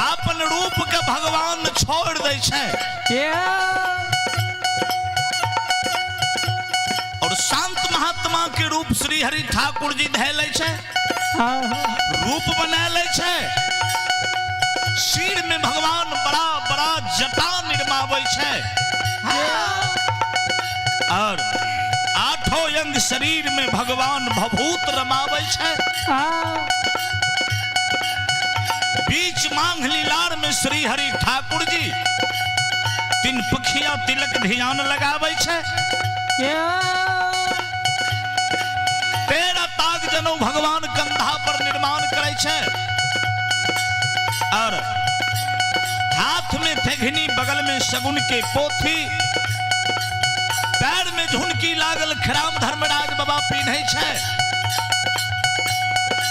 अपन रूप के भगवान छोड़ दै छै और शांत महात्मा के रूप श्री हरि ठाकुर जी धै लै छै, रूप बना लै छै। सिर में भगवान बड़ा बड़ा जटा निर्माबै छै और आठों अंग शरीर में भगवान भभूत रमाबै छै। बीच मांग लीलार में श्री हरि ठाकुर जी तीन पखिया तिलक ध्यान लगाबै छै। 13 ताग जनौ भगवान कंधा पर निर्माण करै छै और हाथ में थेघनी, बगल में शगुन के पोथी, पैर में झुनकी लागल खराम धर्मराज बाबा पीन्है छै।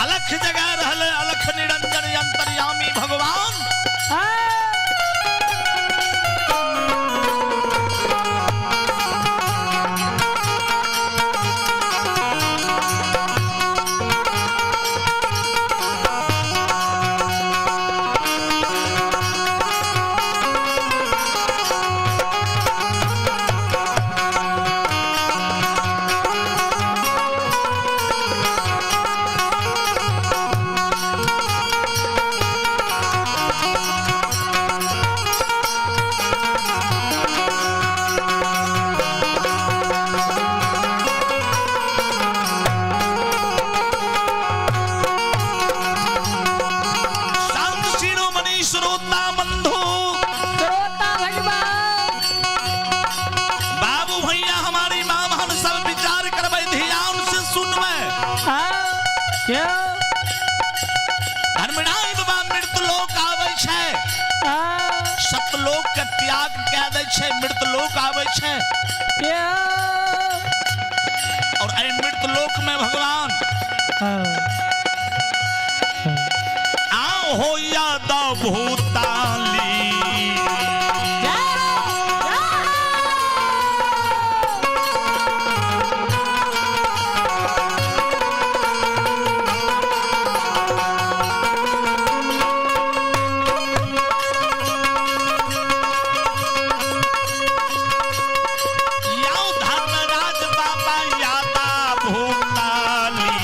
अलख जगा रहल अलख निरंजन अंतर्यामी भगवान। संत शिरोमणि श्रोता बंधु, श्रोता भगवान, बाबू भैया हमारी माँ बहन सब विचार करबै, ध्यान से सुनबै। धर्मराय बाबा मृत लोक आबै छै, सतलोक के त्याग कए दै छै, मृत लोक आबै छै। और एहि मृत लोक में भगवान आओ हो यादव भूताली। याओ धर्मराज बाबा यादा भूताली।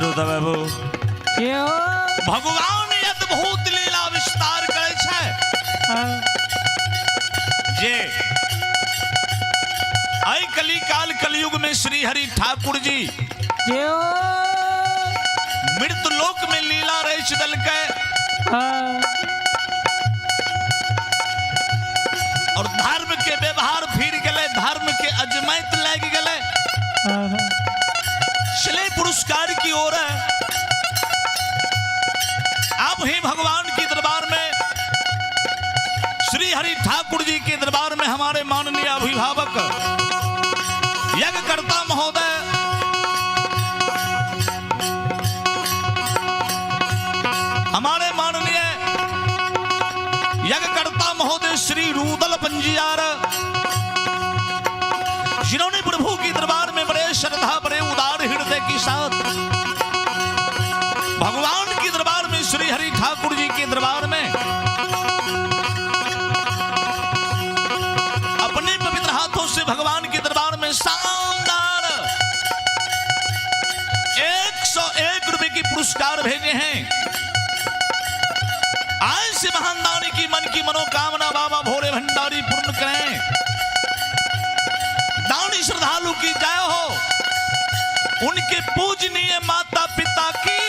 श्रोता बाबू, क्यों? भगवान अद्भुत लीला विस्तार करे छै हाँ। जे आई कली काल कलयुग में श्री हरि ठाकुर जी क्यों? मृत लोक में लीला रच दलकै हाँ। और धर्म के व्यवहार फिर गए, धर्म के अजमैत लग गए। हाँ। चले पुरस्कार की ओर है। आप ही भगवान के दरबार में, श्री हरि ठाकुर जी के दरबार में हमारे माननीय अभिभावक यज्ञकर्ता महोदय हमारे माननीय यज्ञकर्ता महोदय श्री रूदल पंजियार, जिन्होंने प्रभु के दरबार में बड़े श्रद्धा बड़े उदार हृदय के साथ भगवान के दरबार में, श्री हरि ठाकुर जी के दरबार में अपने पवित्र हाथों से भगवान के दरबार में शानदार 101 रुपए की पुरस्कार भेजे हैं। आज से महान दानी की मन की मनोकामना बाबा भोले भंडारी पूर्ण करें। दानी श्रद्धालु की जय हो, उनके पूजनीय माता पिता की।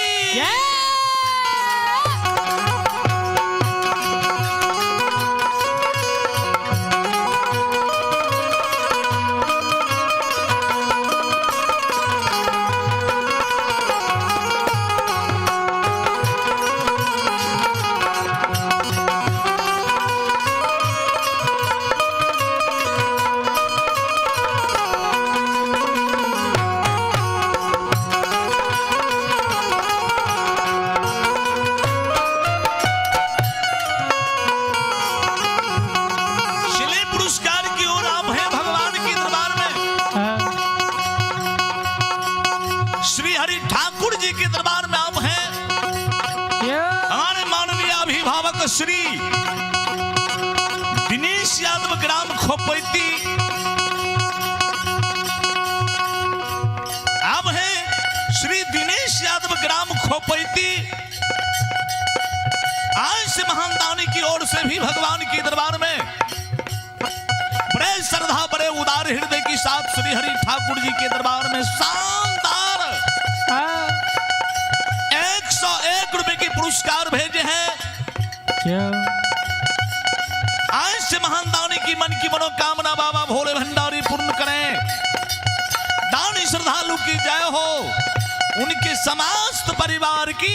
शिले पुरस्कार की ओर आप हैं भगवान के दरबार में, हाँ। श्री हरि ठाकुर जी के दरबार में आप हैं। क्यों? हमारे माननीय अभिभावक श्री दिनेश यादव ग्राम खोपैती आप हैं। श्री दिनेश यादव ग्राम खोपैती आज से महान दानी की ओर से भी भगवान के दरबार में बड़े श्रद्धा बड़े उदार हृदय के साथ श्री हरि ठाकुर जी के दरबार में शानदार हाँ। 101 रुपए के पुरस्कार भेजे हैं। क्यों? आज से महान दानी की मन की मनोकामना बाबा भोले भंडारी पूर्ण करें। दानी श्रद्धालु की जय हो, उनके समस्त परिवार की।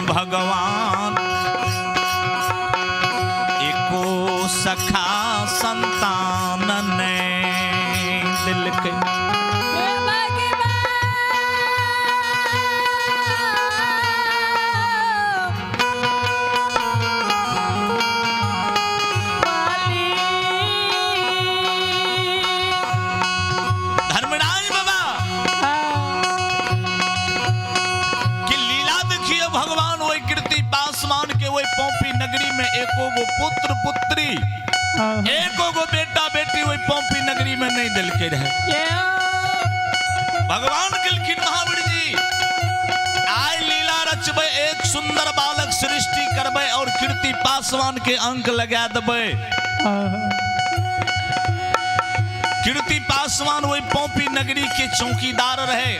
भगवान एको सखा संतान ने दिलकै। धर्मराज बाबा कि लीला देखिए भगवान वही कीर्ति पासवान के वही पौपी नगरी में एको गो पुत्र पुत्री, एको गो बेटा बेटी वही पौपी नगरी में नहीं दिलके रहे। भगवान गेलखिन महावीर जी आय लीला रचबै, एक सुंदर बालक सृष्टि करबै और कीर्ति पासवान के अंक लगा देबै। कीर्ति पासवान वही पौपी नगरी के चौकीदार रहे।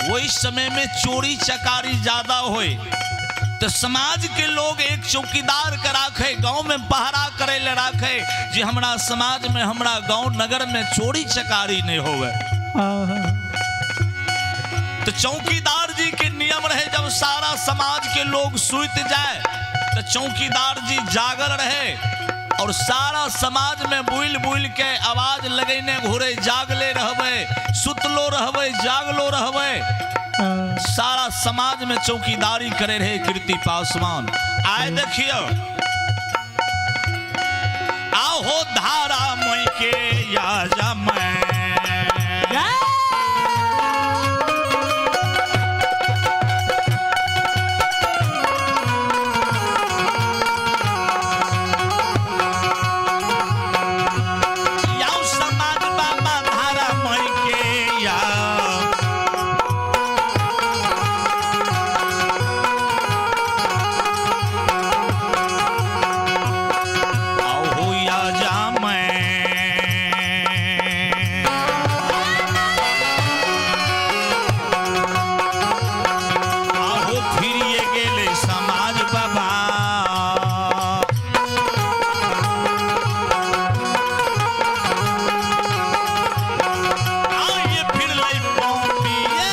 वही समय में चोरी चकारी ज्यादा होए तो समाज के लोग एक चौकीदार के राखे, गांव में पहरा करे ले राखे जे हमरा समाज में हमरा गांव नगर में चोरी चकारी नहीं होवे। तो चौकीदार जी के नियम रहे जब सारा समाज के लोग सुत जाए तो चौकीदार जी जागल रहे और सारा समाज में बुल बुल के आवाज लगेने घुरे, जागले रहबे, सुतलो रहबे, जागलो रहबे, सारा समाज में चौकीदारी करे रहे कीर्ति पासवान। आए देखियो आहो धारा मोई के या जमै याओ समाज बाबा धारा मोई के या आहो या जामै। आहो फिरिए गेले समाज बाबा। आइए फिर लै पौपिए।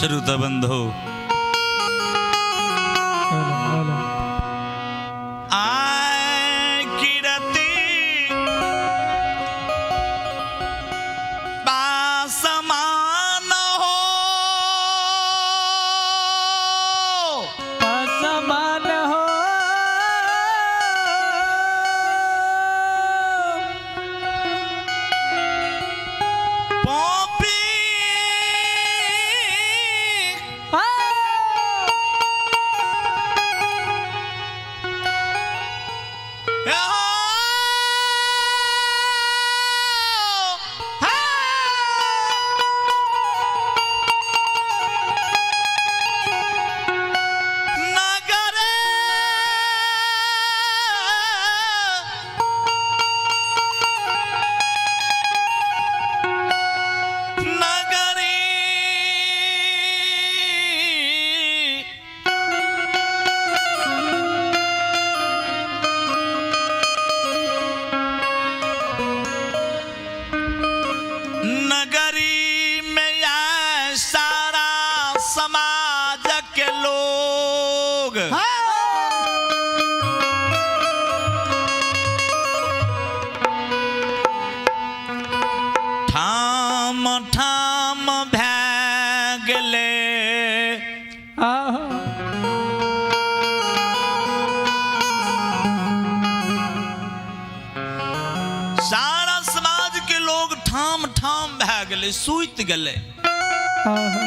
श्रुत बंधु आय किरती पासमान हो असमान हो पॉपी आ गेलै। आहा। सारा समाज के लोग ठाम ठाम भए गेलै, सुति गेलै। आहा।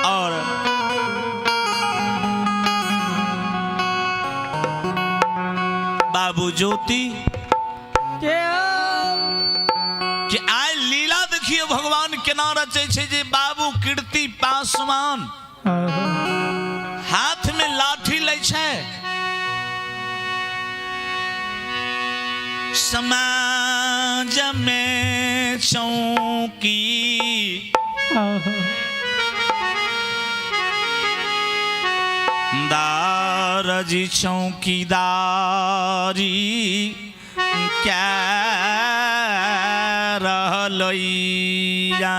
और बाबू ज्योति कि आइ लीला देखिए भगवान केना रचै छै जे बाबू कीर्ति पासवान आहा। हाथ में लाठी लै छै, समाज में चौकी आहा। दारजी चौकीदारी क्या रहलैया।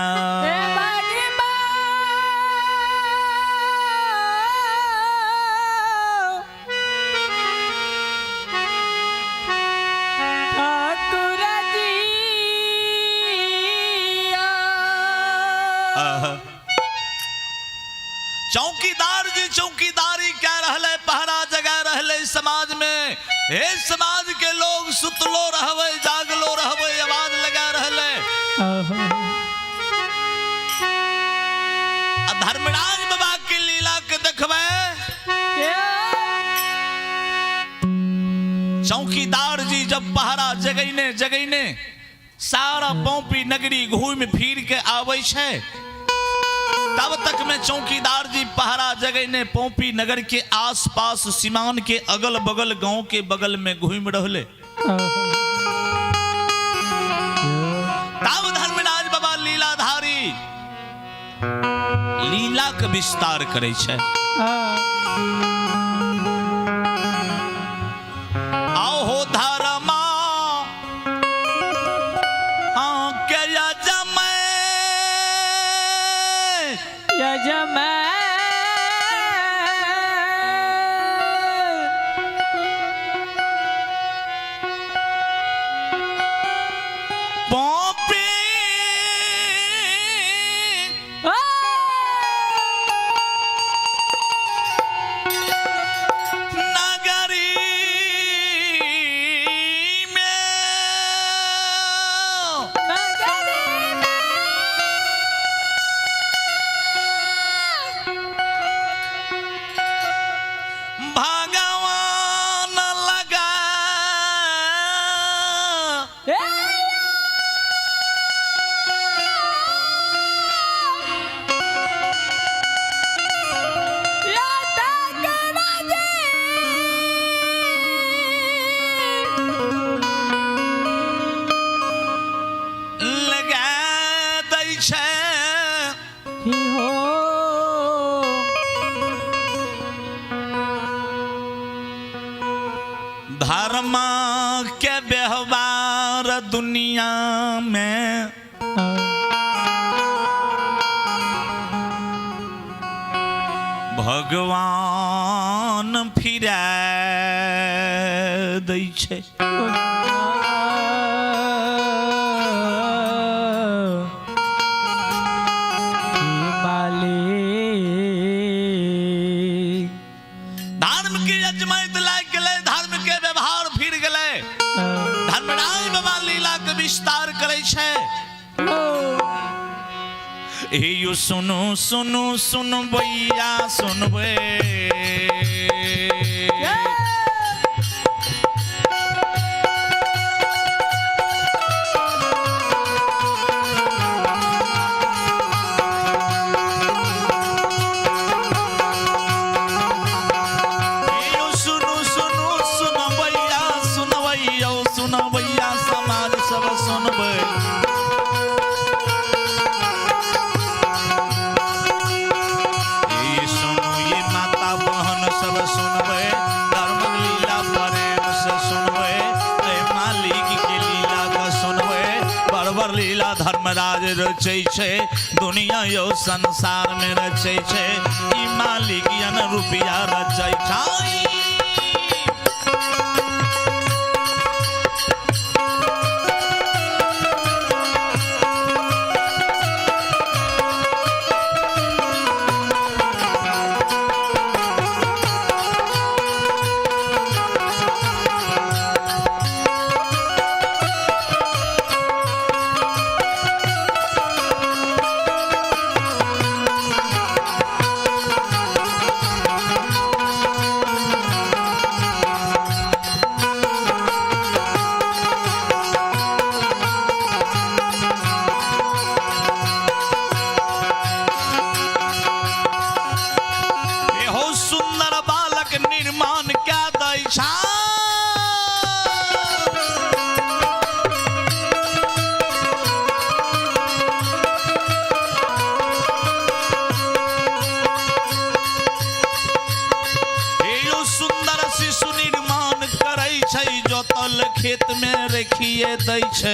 चौकीदार जी चौकीदारी कह रहले, पहरा जगा रहले समाज में। हे समाज के लोग सुतलो रहबे जागलो रहबे, आवाज लगा रहले। आ धर्मराज बाबा के लीला के देखबे, चौकीदार जी जब पहरा जगैने जगैने सारा पौपी नगरी घूम फिर के आबै छै, तब तक में चौकीदार जी पहरा जगैने पौपी नगर के आसपास सीमान के अगल बगल गांव के बगल में घूम रहले। तब धर्मराज बाबा लीलाधारी लीला के विस्तार करै छै। आओ हो धर्मा के यजमै पौपी नगरी में भगवान लगा लगा दै छै। धर्म के व्यवहार दुनिया में भगवान फिरा दै छै। धर्म के अजमाइत लागि गेलै, धर्म के व्यवहार फिर गेलै। धर्मराज बाबा लीला के विस्तार करै छै। हे यो सुनु सुनु सुनु भैया सुनबै, यो सुनु सुनु सुनबैया सुनबैया सुनबैया समाज सब सुनबै। ये सुनु ये माता बहन सब सुनबै, धर्म लीला प्रेम से सुनबै, ए मालिक के लीला के सुनबै। बरबर लीला धर्मराज रचै छै, दुनिया यो संसार में रचै छै, ई मालिक यन रुपया रचै छै। जोतल खेत में रखिए दै छै।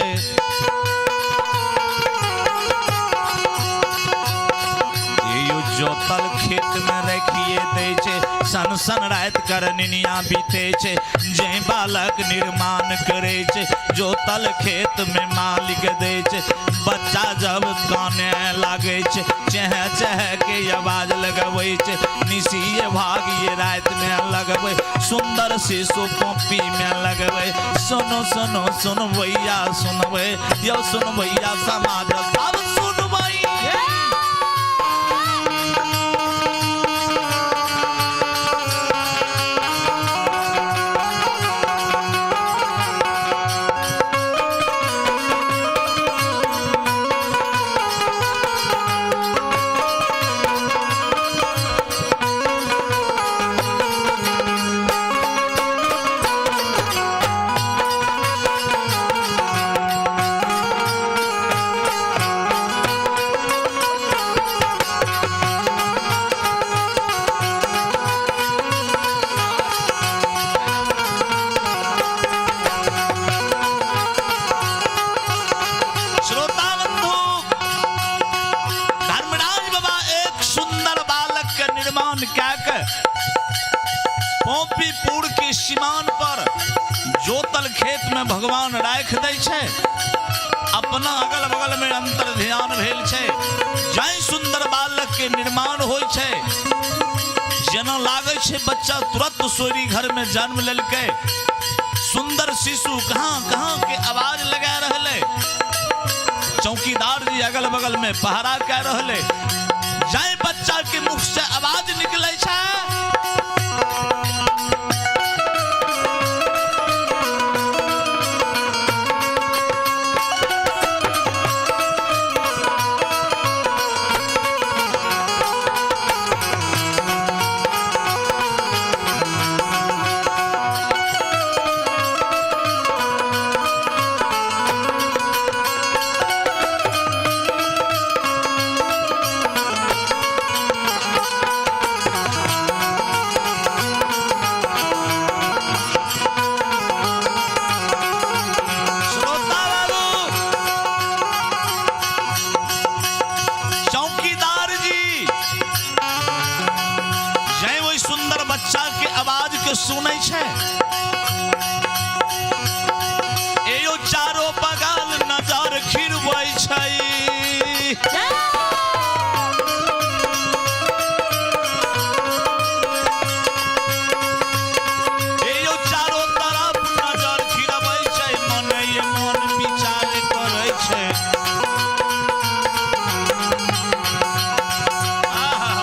यो जोतल खेत में रखिए दै छै, सन सन राति कर निनिया बीते छै। जे बालक निर्माण करे छै, जोतल खेत में मालिक दै छै। बच्चा जब काने लागै छै, चह चह के आवाज लगबै छै। निशिये भागिए राति में लगबै, सुंदर शिशु पॉपी में लगबै। सुनो सुनो सुनबैया सुनबै, यो सुनबैया समाज सब सुनबै। श्रोता बंधु, धर्मराज बाबा एक सुंदर बालक के निर्माण कए के पॉपीपुर के सीमान पर जोतल खेत में भगवान राख दै छै। अपना अगल बगल में अंतर ध्यान भेल छै। जाहि सुंदर बालक के निर्माण होइ छै, जेना लागै छै बच्चा तुरंत सोरी घर में जन्म लेलकै। सुंदर शिशु कहाँ कहाँ के आवाज लगा रहले। चौकीदार जी अगल बगल में पहरा कह रहले। जाहि बच्चा के मुख से आवाज निकले छै, श्रोता बाबू, चौकीदार जी जै ओहि सुंदर बच्चा के आवाज के सुनै छै, एयो चारो बगल नजर खिरबै छै। एयो चारो तरफ नजर खिरबै छै, मने ये मन विचार करै छै। आहा।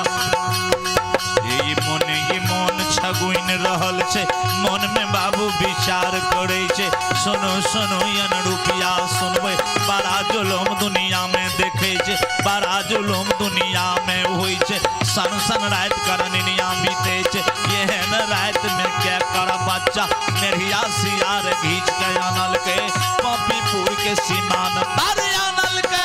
ये मन ये मन छगुनि रहल छै, मन में बाबू विचार करै छै। सुनो सुनो यन रुपया सुनबै, बड़ा जुलुम दुनिया में देखै छै, बड़ा जुलुम दुनिया में होइ छै। सन सन राति करनिया बीते छै, एहन राति में के कर बच्चा मेढ़िया सियार घीच के आनल के पॉपीपुर के सीमान पर आनल के।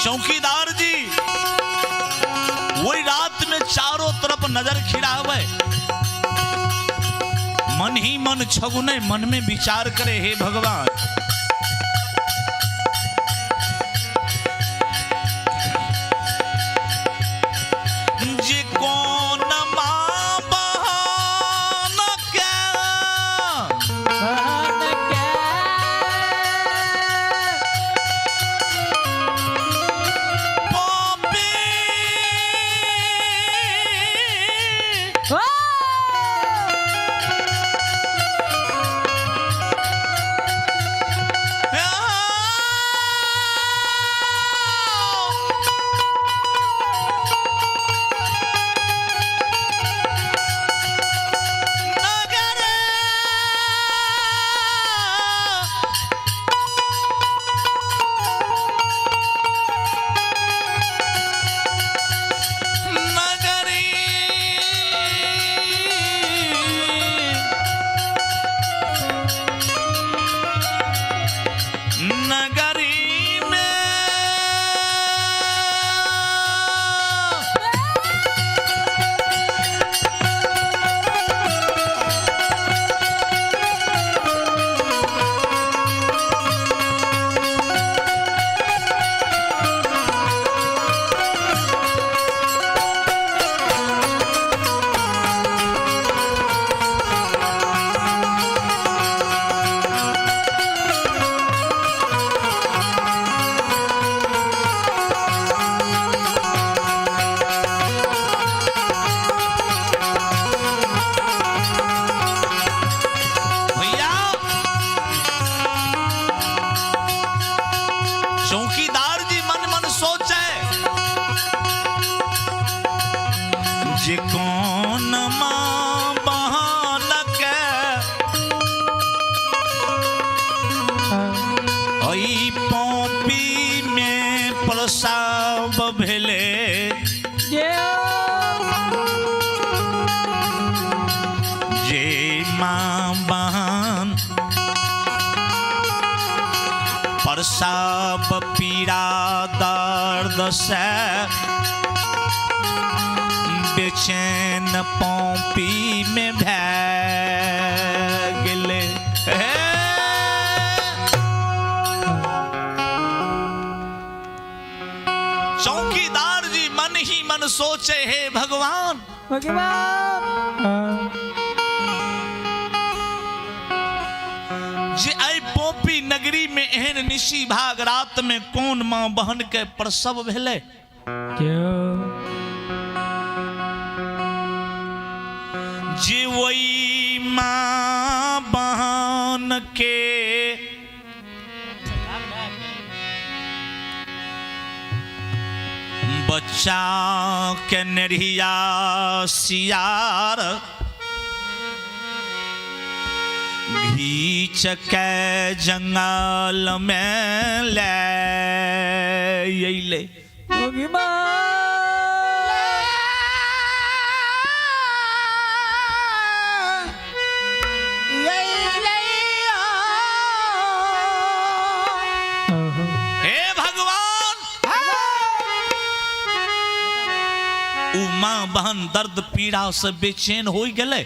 चौकीदार जी वही रात में चारों तरफ नजर खिरावे, मन ही मन छगुने मन में विचार करे, हे भगवान जे कौन मां बहन के बहन के पापी ओ नगर नगरी नगरी में भैया चौकीदार जी मन मन सोचे जे कौन मां बहन के ऐ पॉपी में प्रसाव भेले, जे जे मां बहन प्रसाव पीड़ा दर्द से बेचैन पॉपी में भै गेले। हे चौकीदार जी मन ही मन सोचे, हे भगवान भगवान जे आई पोपी नगरी में एहन निशी भाग रात में कौन मां बहन के प्रसव भेले, जे वही मां बहन के बच्चा के नेढ़िया सियार घीच के जंगल में ले अइले। हे भगवान, उ माँ बहन दर्द पीड़ा से बेचैन हो गेले,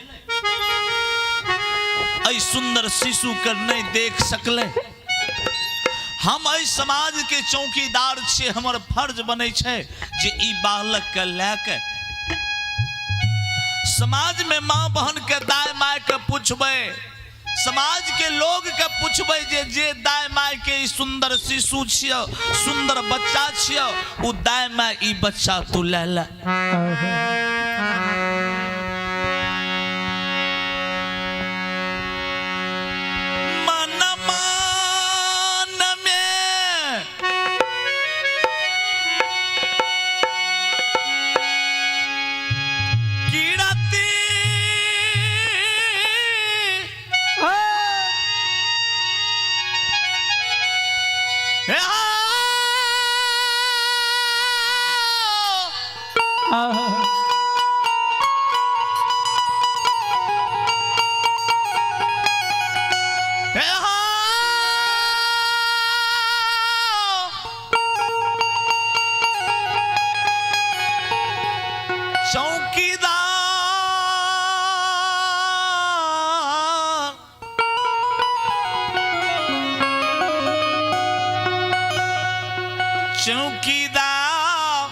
ऐ सुंदर शिशु के नहीं देख सकले। हम एहि समाज के चौकीदार छियै, हमर फर्ज बनै छै जे ई बालक के लए के समाज में माँ बहन के दाय my के पूछबै, समाज के लोग के पूछबै जे जे दाय my के ई सुंदर शिशु छियै, सुंदर बच्चा छियै, उ दाय my ई बच्चा तू ले ले। मन मान में कीड़ती चौकीदार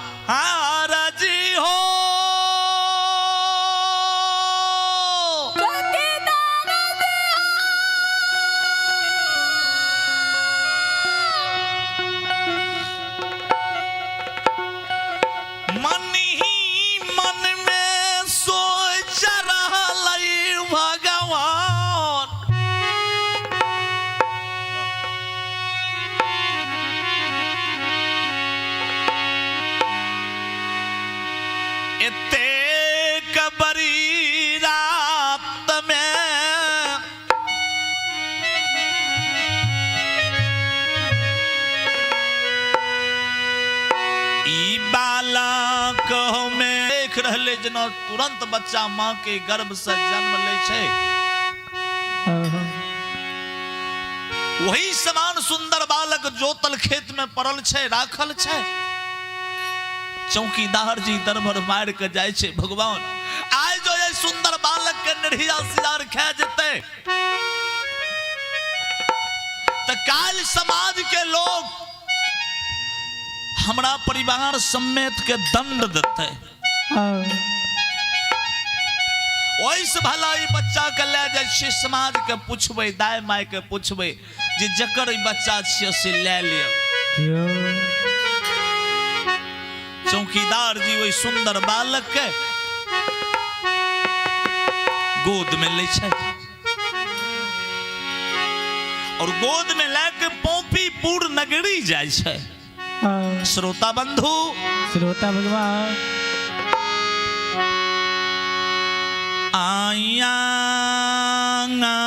जी हो, मन ही मन में सोच रहलै भगवान। एतेक बड़ी रात में ई बालक में देख रहले जेना तुरंत बच्चा माँ के गर्भ से जन्म लै छै, वही समान सुंदर बालक जोतल खेत में पड़ल छै, राखल छै। चौकीदार जी दरभर मार के जाइ छै, भगवान आइ जो ये सुंदर बालक के निरहिया सियार खा जेतै त काल्हि समाज के लोग हमरा परिवार समेत के दंड देतै। ओहिसँ भला ई बच्चा के लए जाइ छियै, समाज के पुछबै, दाय माय के पुछबै जे जकर ई बच्चा छियै से लए लिअ। चौकीदार जी ओहि सुंदर बालक के गोद में लै छथि और गोद में लए के पौपीपुर नगरी जाइ छै। श्रोता बंधु, श्रोता भगवान, आया ना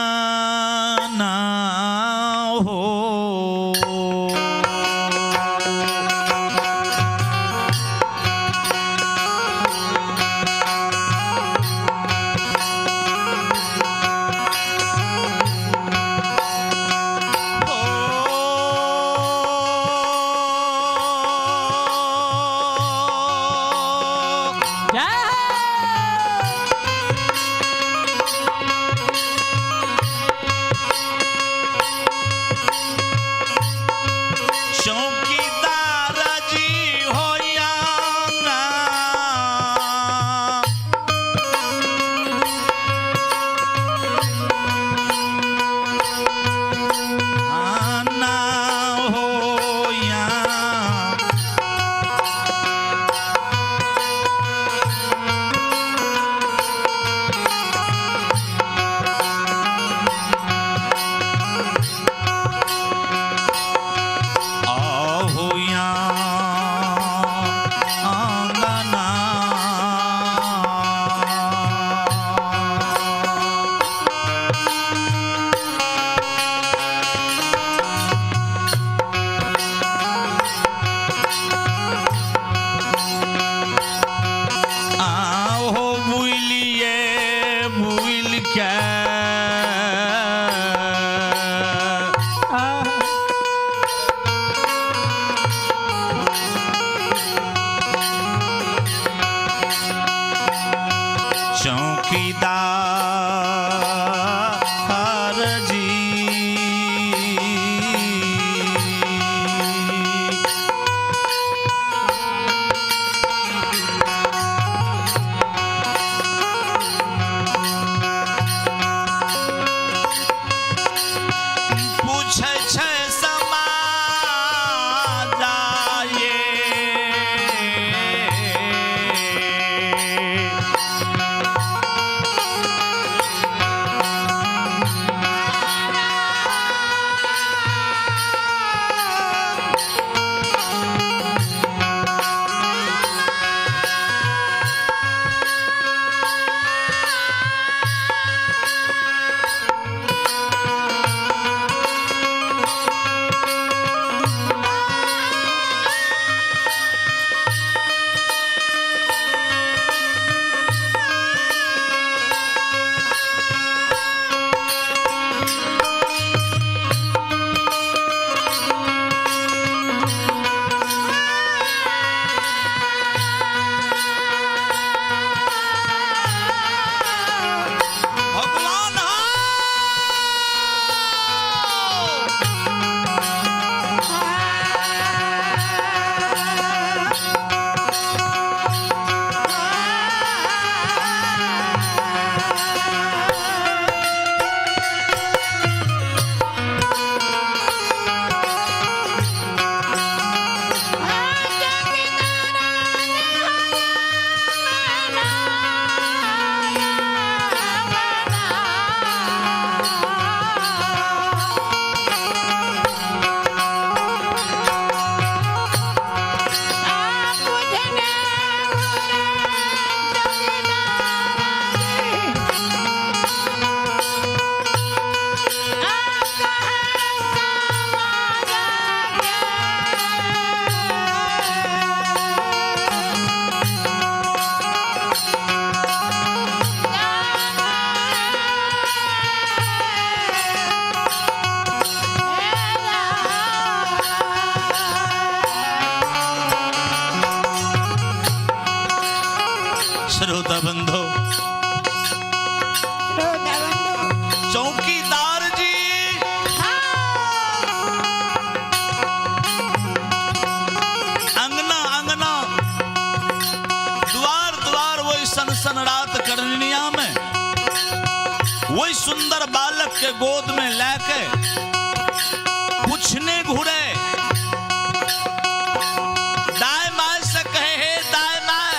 हो, जय। के गोद में लए के पूछने घुरे, दाय my से कहे, हे दाय my,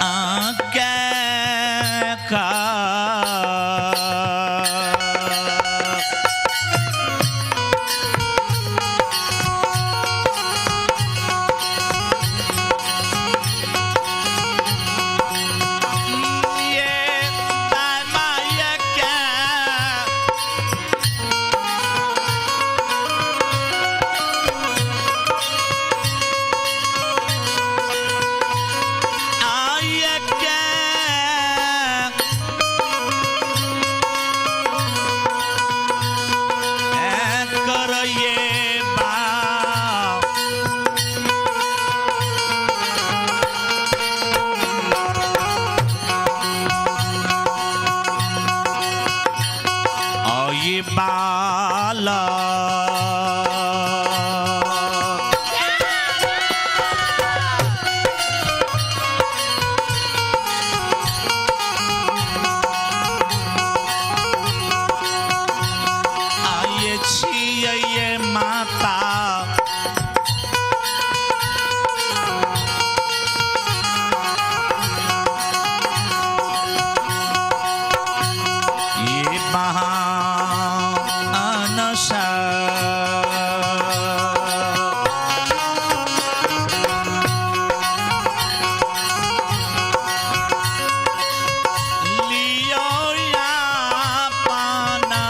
आके का ये दाय my क्या आय के कर ये बा ये बाला आये छियै ये माता ये महान सा। लियो या पाना।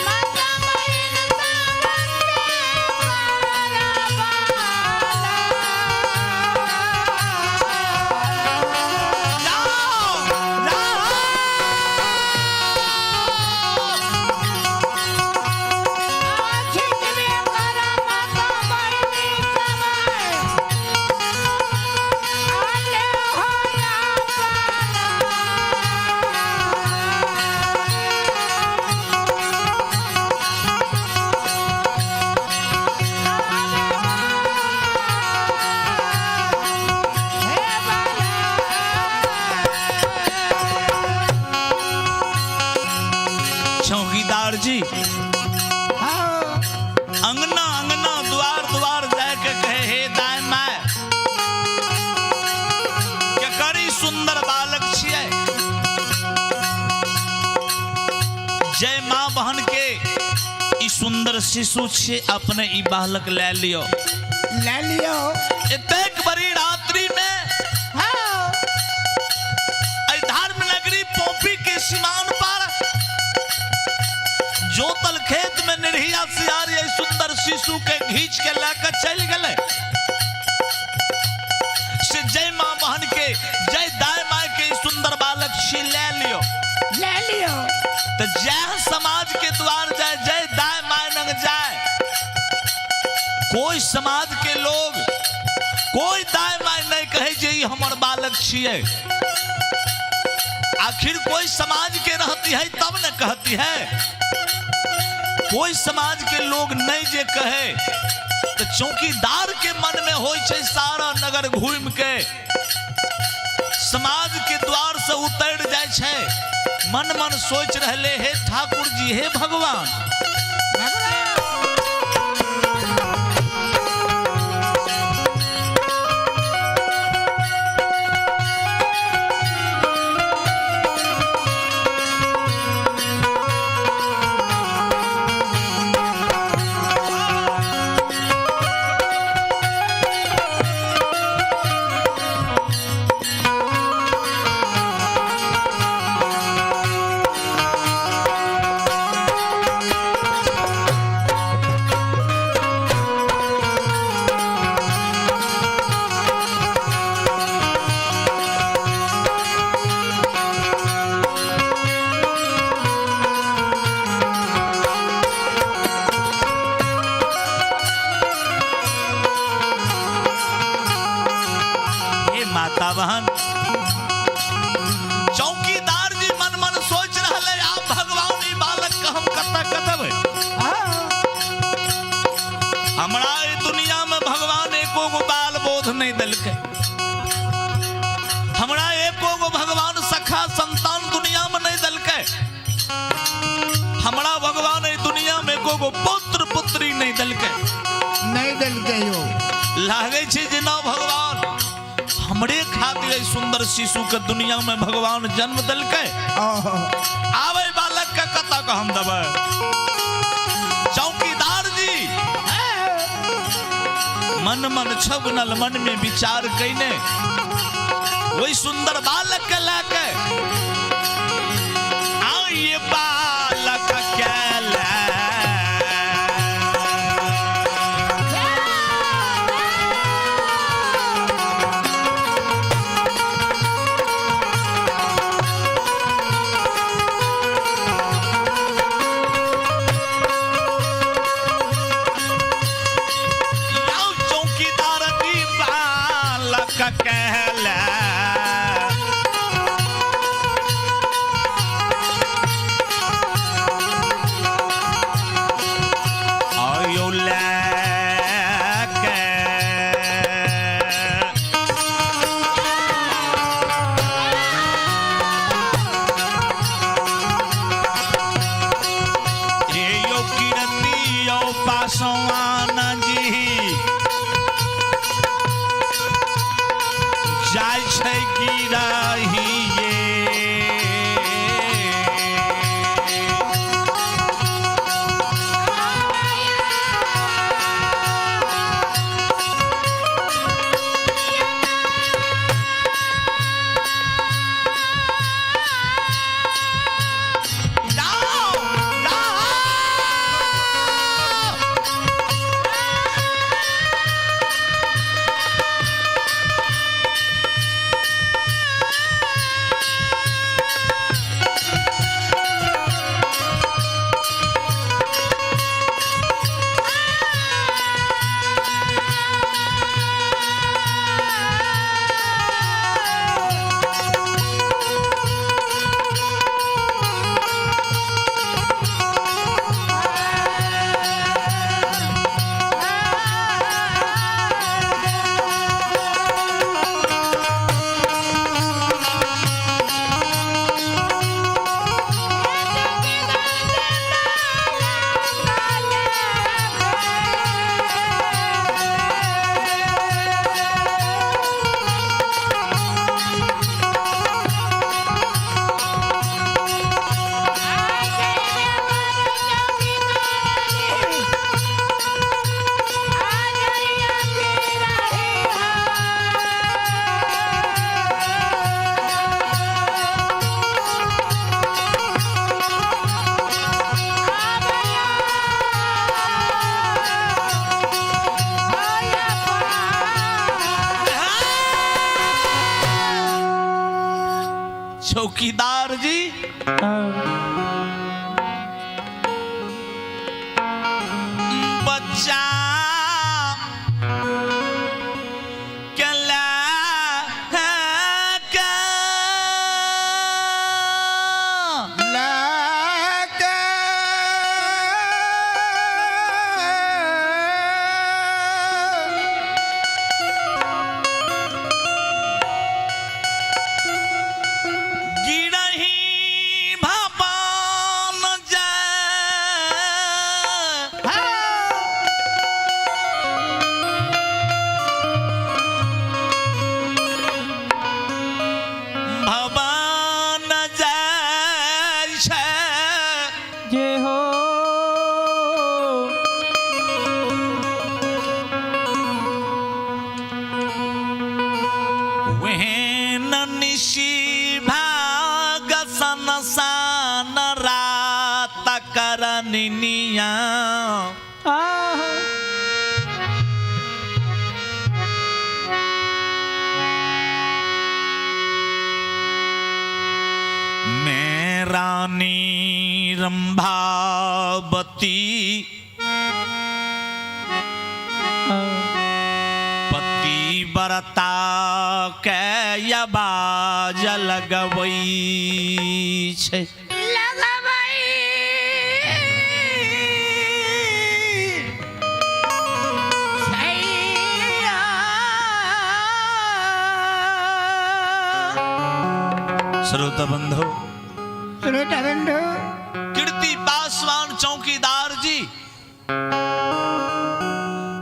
माता बहिन जाओ, चौकीदार जी अंगना अंगना द्वार द्वार जाके कहे, हे दाय my, के करी सुंदर बालक छियै। जय माँ बहन के ई सुंदर शिशु छियै, अपने ई बालक ले लियो। ले लियो। एतेक बड़ी रात्रि में एहि धर्म नगरी पोपी के सीमान पर जोतल खेत में निरहिया सियार ये सुंदर शिशु के घींच के लेकर चल गए। से जय माँ बहन के, जय दाय माय के सुंदर बालक छी, ले लियो। ले लियो। तो जय समाज के द्वार जाए, जय दाय my नंग जाए, कोई समाज के लोग कोई दाय my नहीं कहे जे ई हमर बालक छियै। आखिर कोई समाज के रहती है तब न कहती है। कोई समाज के लोग नहीं जे कहे तो चौकीदार के मन में होई छै सारा नगर घूम के समाज के द्वार से उतर जाय छै। मन मन सोच रहले, हे ठाकुर जी, हे भगवान, संतान दुनिया में नहीं देलकै। हमरा भगवान एहि दुनिया में एको गो पुत्र पुत्री नहीं देलकै। नहीं देलकै यो। लागै छै जेना भगवान हमरे खातिर एहि सुंदर शिशु के दुनिया में भगवान जन्म देलकै। ओहो। आबै बालक के कतऽ के हम देबै? चौकीदार जी मन मन छगनल मन में विचार कैने वही सुंदर बालक के लए के आइए बालक के लए जाओ चौकीदार जी बालक कहला। आयो लैके हे यो किरती यो पासवान जी जाइ छै गिरहिये। जाओ जाओ। चौकीदार जी बच्चा के लए के लैके गिरही भवान जाय। भवान जाय छै। जय हो। वेहन निशि भाग सनसान रात करनिया। आहा। मैं रानी रंभावती पति बरता के आवाज लगबै छै। श्रोता बंधु, श्रोता बंधु, कीर्ति पासवान चौकीदार जी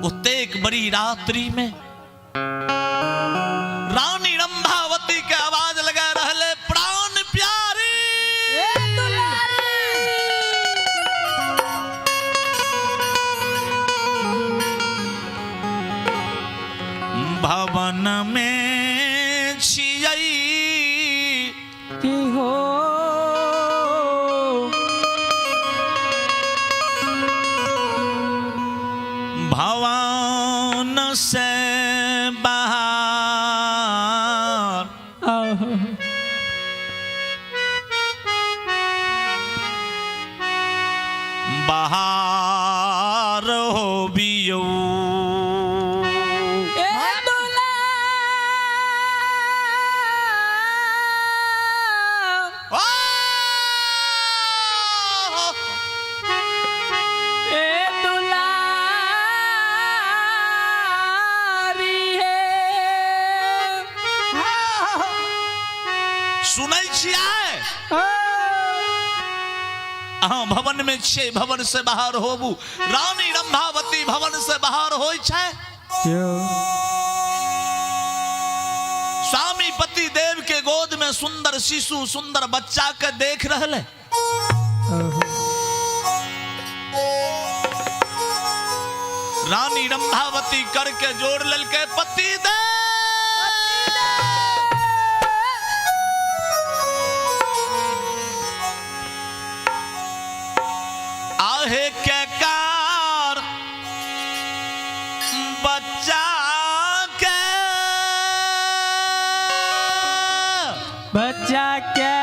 ओतेक बड़ी रात्रि में रानी रंभावती के आवाज लगा रहले, प्राण प्यारी। ए दुलारी। भवन में छियै की हो। भवन से बाहर। आहा। बाहर हो बियो। ए दुलार। ए दुलारी है। सुनै छियै? अहाँ भवन में छियै, भवन से बाहर होबू। रानी रंभावती भवन से बाहर होइ छै। स्वामी पति देव के गोद में सुंदर शिशु, सुंदर बच्चा के देख रहले। रानी रंभावती करके जोड़ ललके, पति देव। आहे के कार बच्चा के बच्चा के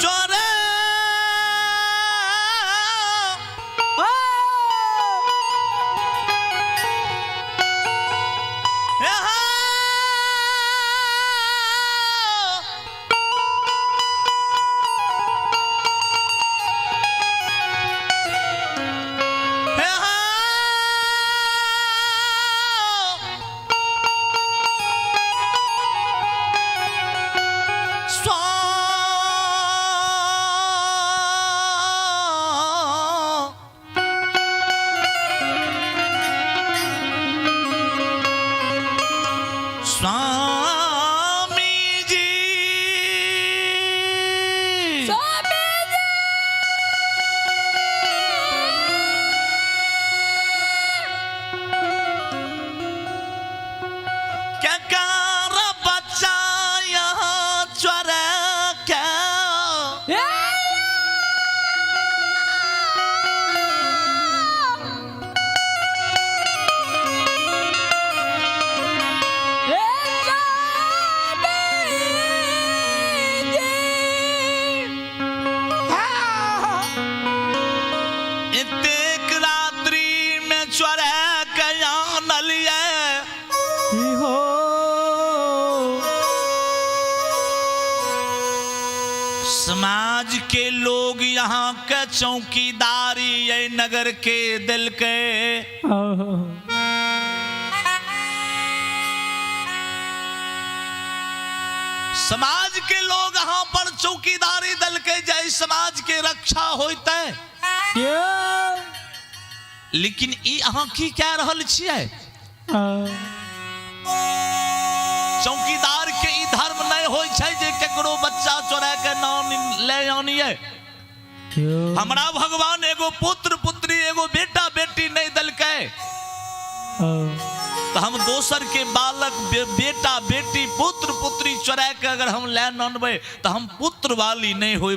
चोरे स्वा स्वामी जी, स्वामी जी। क्या कार बच्चा यहाँ चोरा क्या? ए ए स्वामी जी। एतेक रात्रि में चोरा के आनलिए। की हो। समाज के लोग यहाँ के चौकीदारी ये नगर के दिल के। आहा। समाज के लोग यहाँ पर चौकीदारी दल के जय समाज के रक्षा होते। ये। लेकिन ई अहाँ की कह रहल छियै? आ। चौकीदार के ई धर्म नहीं होइ छै जे केकरो बच्चा चोरा के नाम ले आनिए। क्यों? हमरा भगवान एगो पुत्र पुत्री, एगो बेटा बेटी नहीं दलकै, आ। तो हम दोसर के बालक बेटा बेटी पुत्र पुत्री चोरा के अगर हम ले आनबै तो हम पुत्र वाली नहीं होबै।